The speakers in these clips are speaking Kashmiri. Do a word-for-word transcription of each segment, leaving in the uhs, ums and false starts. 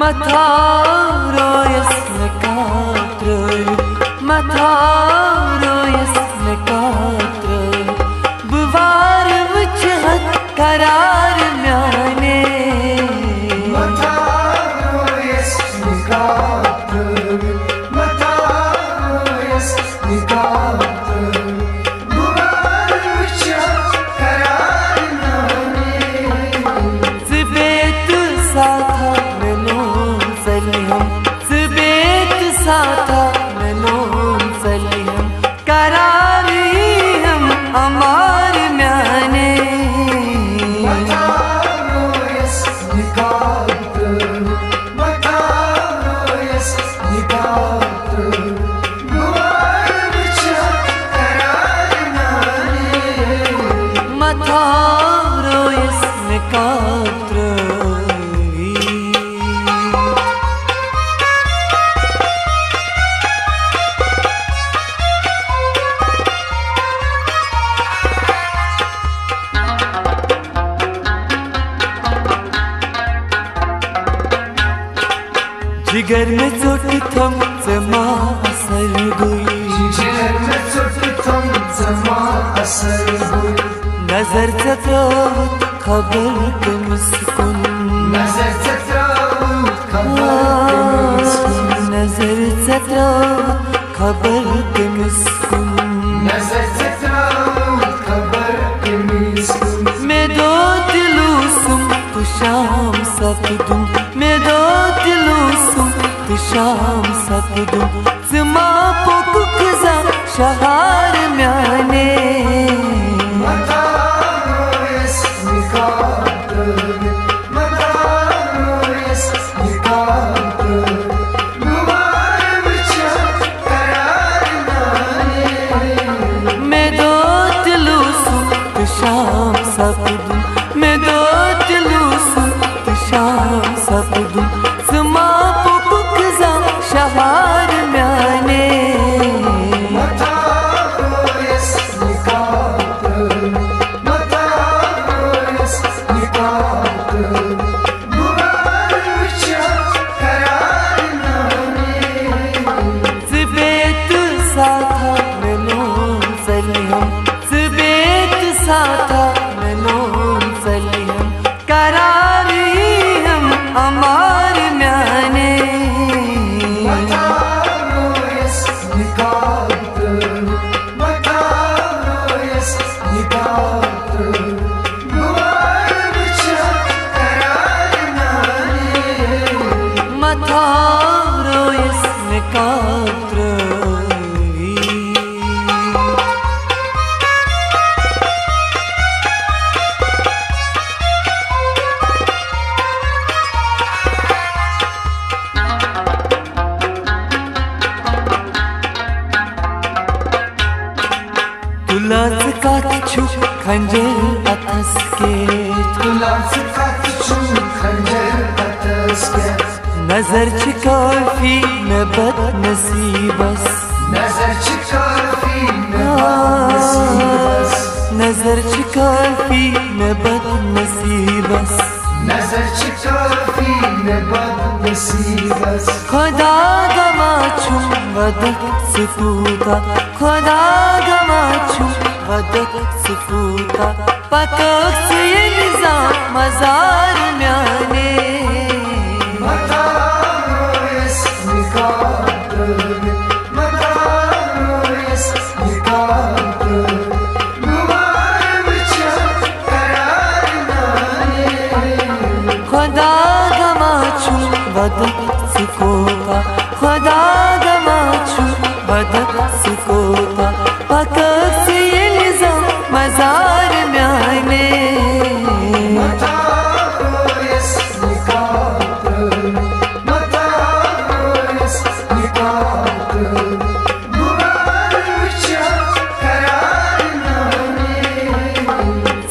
متھاو رویس نہٕ کانٛہہ ترٛٲوِتھ، متھاو رویس نہٕ کانٛہہ ترٛٲوِتھ۔ بہٕ وارٕ وٕچھِ ہتھ قرار میانے۔ متھاو رویس نہٕ کانٛہہ ترٛٲوِتھ، متھاو رویس نہٕ کانٛہہ ترٛٲوِتھ۔ بہٕ وارٕ وٕچھِ ہتھ قرار میانے۔ ژٕ بیت ساتھا مےٚ لوٚم سلیہم، ژٕ بیت ساتھا مےٚ لوٚم سلیہم، قرار ییٖہم امار میانے۔ متھاو رویس نہٕ کانٛہہ ترٛٲوِتھ، متھاو رویس نہٕ کانٛہہ ترٛٲوِتھ۔ متھاو رویس نہٕ کانٛہہ ترٛٲوِتھ۔ جگر مےٚ ژوٚٹ تھٲم ژٕ ما اثر گوٚے۔ جگر مےٚ ژوٚٹ تھٲم ژٕ ما اثر گوٚے۔ نظر ژےٚ ترٲوٕتھ خبر کٔمِس کُن۔ نظر ژےٚ ترٲوٕتھ خبر کٔمِس کُن۔ نظر ژےٚ ترٲوٕتھ خبر کٔمِس کُن۔ نظر ژےٚ ترٲوٕتھ خبر کٔمِس کُن۔ مےٚ دۄہ تہِ لوٗسُم تہٕ شام سپدُم۔ مےٚ دۄہ تہِ لوٗسُم تہٕ شام سپدُم۔ ژٕ ما پوٚکُکھ زانٛہہ شہار میانے۔ متھاو رویس نہٕ کانٛہہ ترٛٲوِتھ، متھاو رویس نہٕ کانٛہہ ترٛٲوِتھ۔ بہٕ وارٕ وٕچھِ ہتھ قرار میانے۔ مےٚ دۄہ تہِ لوٗسُم تہٕ شام سپدُم۔ مےٚ دۄہ تہِ لوٗسُم تہٕ شام سپدُم۔ ژٕ ما پوٚکُکھ زانٛہہ شہار میانے۔ متھاو رویس نہٕ کانٛہہ ترٛٲوِتھ، متھاو رویس نہٕ کانٛہہ ترٛٲوِتھ۔ بہٕ وارٕ وٕچھِ ہتھ قرار میانے۔ ژٕ بیت ساتھا مےٚ لوٚم سلیہم، ژٕ بیت ساتھا مےٚ لوٚم سلیہم، قرار ییٖہم امار میانے۔ متھاو رویس نہٕ کانٛہہ ترٛٲوِتھ، متھاو رویس نہٕ کانٛہہ ترٛٲوِتھ۔ بہٕ وارٕ وٕچھِ ہتھ قرار میانے۔ متھاو رویس نہٕ کانٛہہ ترٛٲوِتھ۔ تُلان ژٕ کتھ چھُکھ خنجر اتھس کیتھ؟ تُلان ژٕ کتھ چھُکھ خنجر اتھس کیتھ؟ نظر چھِ کٲفی مےٚ بدنصیٖبس۔ نظر چھِ کٲفی مےٚ بدنصیٖبس۔ نظر چھِ کٲفی مےٚ بدنصیٖبس۔ نظر چھِ کٲفی مےٚ بدنصیٖبس۔ خۄدا گواہ چھُم ودکھ ژٕ کوٗتاہ، خۄدا گواہ چھُم ودکھ ژٕ کوٗتاہ، پکٲکھ ژٕ ییٚلہِ زانٛہہ مزار میانے۔ متھاو رویس نہٕ کانٛہہ ترٛٲوِتھ، متھاو رویس نہٕ کانٛہہ ترٛٲوِتھ۔ بہٕ وارٕ وٕچھِ ہتھ قرار میانے۔ خۄدا گواہ چھُم ودکھ ژٕ کوٗتاہ، خۄدا گواہ چھُم ودکھ ژٕ کوٗتاہ، پکٲکھ ژٕ ییٚلہِ زانٛہہ مزار میانے۔ متھاو رویس نہٕ کانٛہہ ترٛٲوِتھ، متھاو رویس نہٕ کانٛہہ ترٛٲوِتھ۔ بہٕ وارٕ وٕچھِ ہتھ قرار میانے۔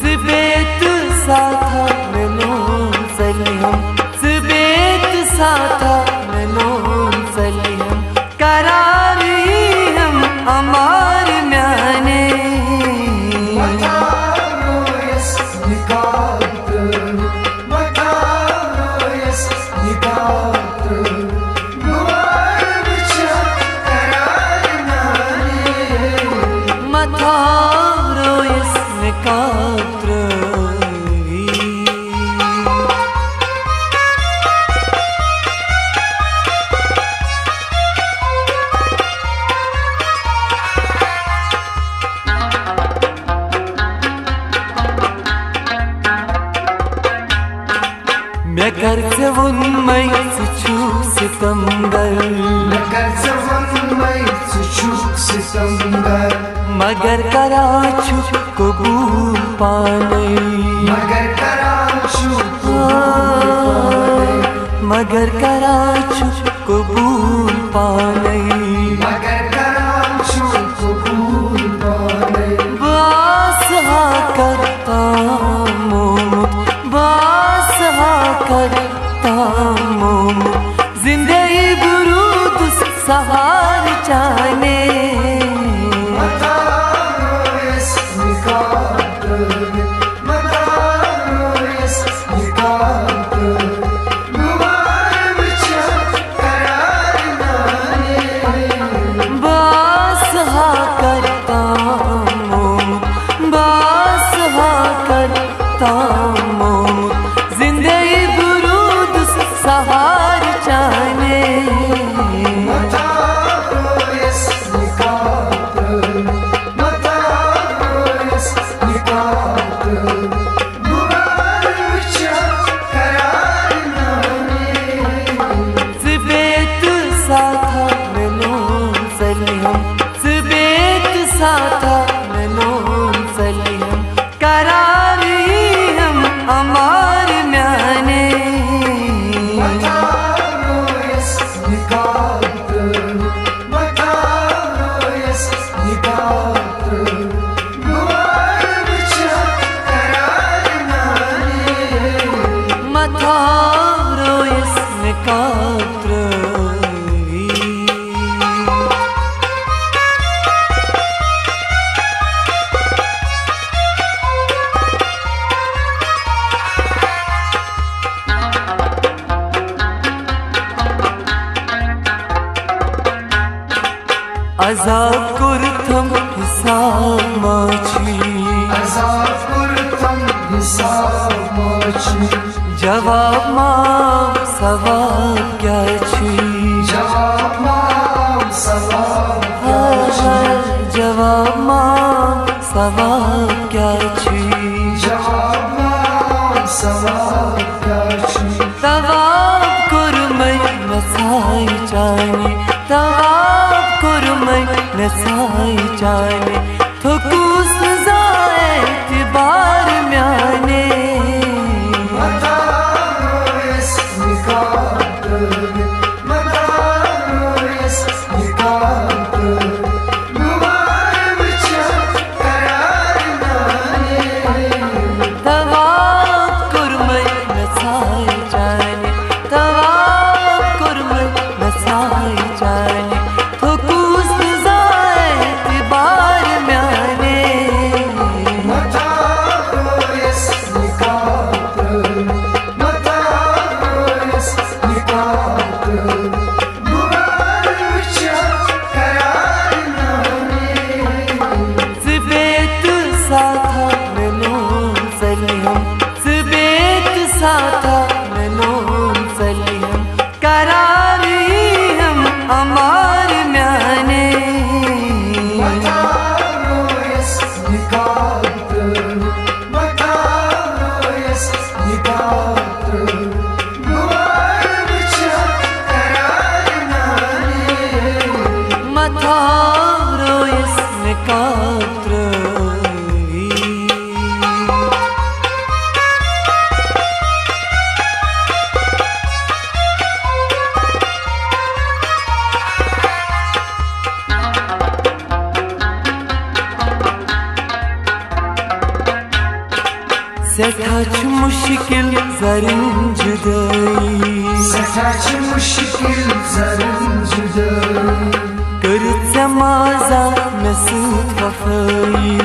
ژٕ بیت ساتھا مےٚ لوٚم سلیہم، ژٕ بیت ساتھا مےٚ لوٚم مےٚ کر ژےٚ ووٚنمَے ژٕ چھُکھ ستمگر۔ مےٚ کر ژےٚ ووٚنمَے ژٕ چھُکھ ستمگر۔ مگر کران چھُکھ قبوٗل پانے۔ مگر کران چھُکھ قبوٗل پانے۔ مگر کران چھُکھ قبوٗل پانے۔ مگر کران چھُکھ قبوٗل پانے۔ بہٕ آسہٕ ہا کرتامومُت، بہٕ آسہٕ ہا کرتامومُت، زِندَے بہٕ روٗدُس سہارٕ چانے۔ متاع رویس نقاب ترٲوِتھ، متاع رویس نقاب ترٲوِتھ، بہٕ وارٕ وٕچھِ قرار نانے۔ بہٕ آسہٕ ہا کرتامومُت، بہٕ آسہٕ ہا کرتامومُت، زِندَے بہٕ روٗدُس سہارٕ چانے۔ متاع رویس نقاب ترٲوِتھ، متاع رویس نقاب ترٲوِتھ، بہٕ وارٕ وٕچھِ قرار نانے۔ ژٕ بیتہٕ ساتھا مےٚ نوٗن سلیٖم، ژٕ بیتہٕ ساتھا مےٚ نوٗن سلیٖم، قرار ییٖہَم اَمار میانے۔ متاع رویس نقاب ترٲوِتھ، متاع رویس نقاب ترٲوِتھ، بہٕ وارٕ وٕچھِ قرار نانے۔ متاع رویس نقاب ترٲوِتھ۔ عذاب کوٚرتھم حساب ما چھی۔ عذاب کوٚرتھم حساب ما چھی۔ جواب ما ثواب کیٛاہ چھی؟ جواب ما ثواب کیٛاہ چھی؟ جواب ما ثواب کیٛاہ چھی؟ جواب ما ثواب کیٛاہ چھی؟ ثواب کوٚرمَے مےٚ ژھایہِ چانہِ، ثواب کوٚرمَے مےٚ ژھایہِ چانہِ، تھوٚکُس نہٕ زانٛہہ اعتبار میانے۔ متاع رویس نقاب ترٲوِتھ، متاع رویس نقاب ترٲوِتھ، بہٕ وارٕ وٕچھِ قرار نانے۔ ثواب کوٚرمَے مےٚ ژھایہِ چانہِ، ثواب کوٚرمَے مےٚ ژھایہِ چانہِ، تھوٚکُس نہٕ زانٛہہ اعتبار میانے۔ متاع رویس نقاب ترٲوِتھ، متاع رویس نقاب ترٲوِتھ، بہٕ وارٕ وٕچھِ قرار نانے۔ ژٕ بیتہٕ ساتھا مےٚ نوٗن سلیٖم، ژٕ بیتہٕ ساتھا مےٚ نوٗن سلیٖم، قرار ییٖہَم اَمار میانے۔ متاع رویس نقاب ترٲوِتھ، متاع رویس نقاب ترٲوِتھ، بہٕ وارٕ وٕچھِ قرار نانے۔ متاع رویس نقاب ترٲوِتھ۔ سٮ۪ٹھاہ چھِ مُشکِل زَرٕنۍ جُدٲیی۔ سٮ۪ٹھاہ چھِ مُشکِل زَرٕنۍ جُدٲیی۔ کٔرٕتھ ژےٚ مازا مےٚ سۭتۍ وفٲیی۔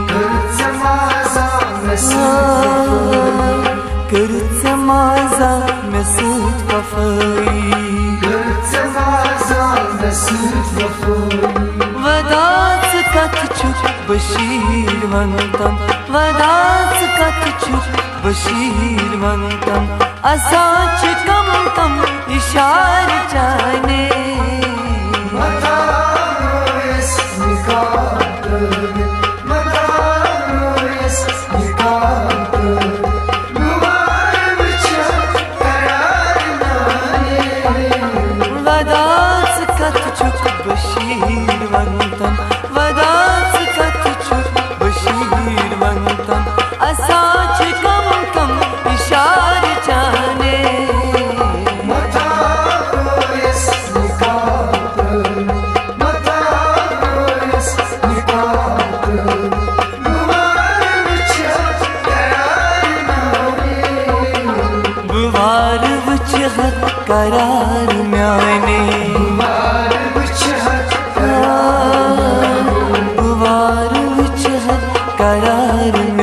کٔرٕتھ ژےٚ مازا مےٚ سۭتۍ وفٲیی۔ کٔرٕتھ ژےٚ مازا مےٚ سۭتۍ وفٲیی۔ کٔرٕتھ ژےٚ مازا مےٚ سۭتۍ وفٲیی۔ ودا ژٕ کتھ چھُکھ بشیٖر ونتم، ودا ژٕ کتھ چھُکھ بشیٖر ونتم، اسان چھِ کم کم اشارٕ چانے۔ متاع رویس نقاب ترٲوِتھ، متاع رویس نقاب ترٲوِتھ، بہٕ وارٕ وٕچھِ۔ وٕچھِ حق قرار میانہِ۔ بہار وٕچھِ حق قرار۔ بہار وٕچھِ حق قرار